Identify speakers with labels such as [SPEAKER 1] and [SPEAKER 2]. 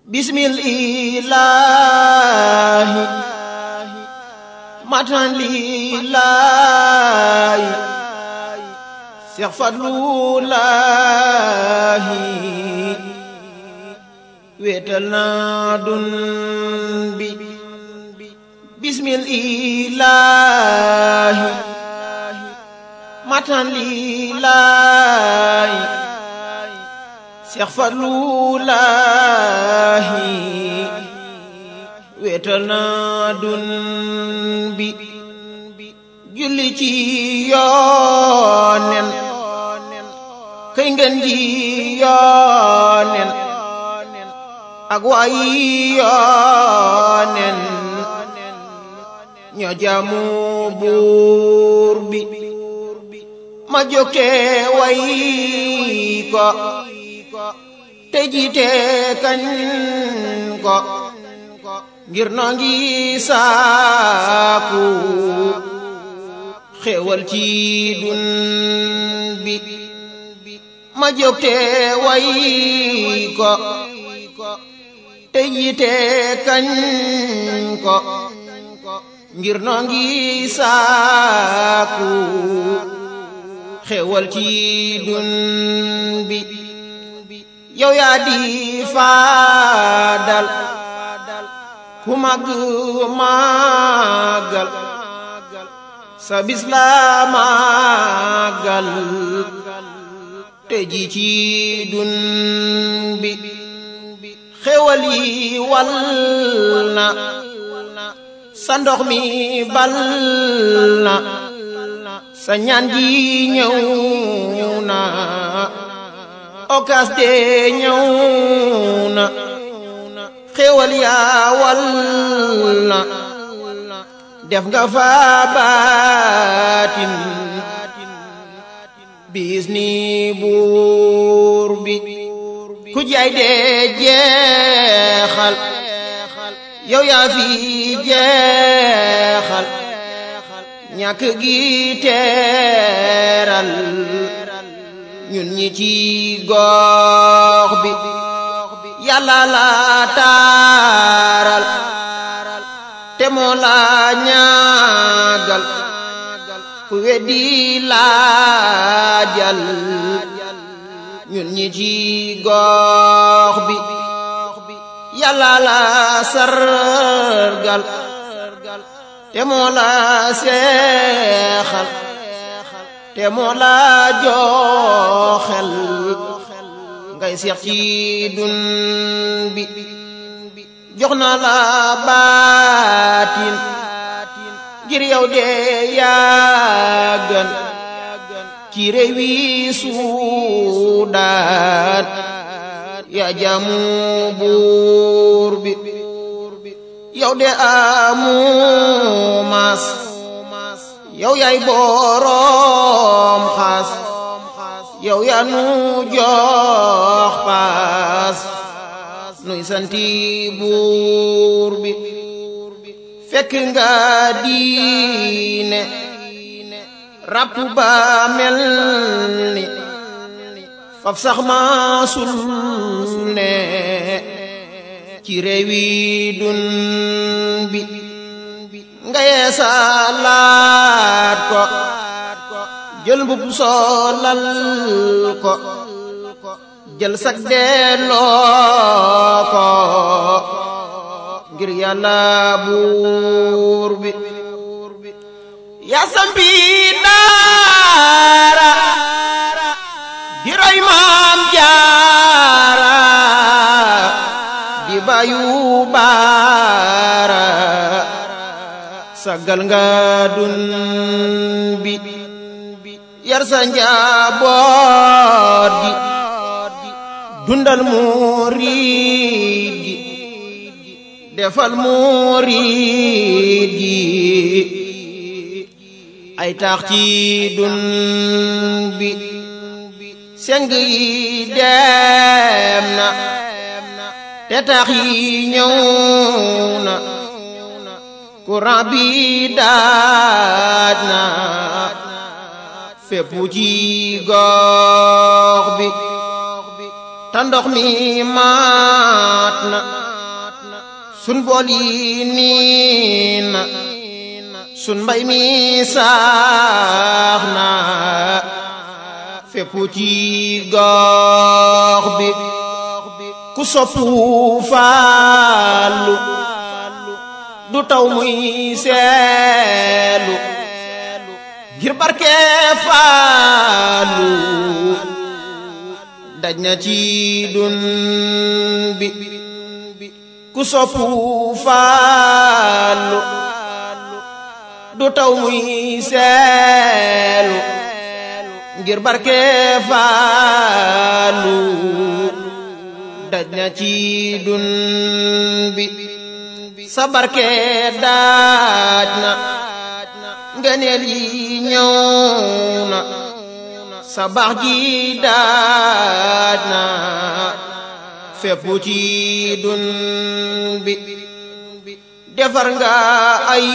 [SPEAKER 1] bismillaahi matan lillaahi Seex Fadlulaahi wéetal naa dun bi bismillaahi matan lillaahi Seex Fadlulaahi wéetal naa dun bi julli ci yoonen kay ngeen ji yoonen ak waayi yoonen ñoo jaamu buur bi ma jógte way ko te jiite kañ ko ngir noo ngi saaku xéewal ci dun bi ma jógte way ko te jiite kañ ko ngir noo ngi saaku xéewal ci dun bi yow yaa di faadal ku mag màggal sa bis la màggal te ji ci dun bi xéwal yi wal na sa ndox mi bal na sa ñaan ji ñëw na okas de ñëw na xéwal yaa wal na def nga fa baatin bis ni buur bi ku jaay de jeexal yow yaa fi jeexal ñàkk gi teeral ñun ñi ci gox bi yàlla la taaral te moo la ñaagal ku weddi laajal ñun ñi ci gox bi yàlla la sargal te moo la seexal te moo la joxel ngay seex ci dun bi jox na la baatin ngir yow de yaa gën ci réewi Suudaan yaa jaamu buur bi yow de amu maas yow yaay boroom xaas yow yaa nu jox paas nuy santi buur bi fekk nga diine ràpp ba mel ni faf sax maasul ne ci réewi dun bi nga yeesalaat ko jël mbubb solal ko jël sag delloo ko ngir yàlla buur bi yaa sampi daara di roy maam jaara di bayu baara sagal nga dun bi yar sa njaboot gi dundal murid gi defal murid gi ay taax ci dun bi seng yi dem na te taax yi ñëw na courant bi daaj na fépp ci gox bi ta ndox mi maat na sun bool yi niin na sun mbay mi saax na fépp ci gox bi ku soppu Fallu du taw muy seelu ngir barke Fallu daj na ci dun bi ku soppu Fallu du taw muy seelu ngir barke Fallu daj na ci dun bi sa barke daaj na ngëneel yi ñëw na sa baax ji daaj na fépp ci dun bi defar nga ay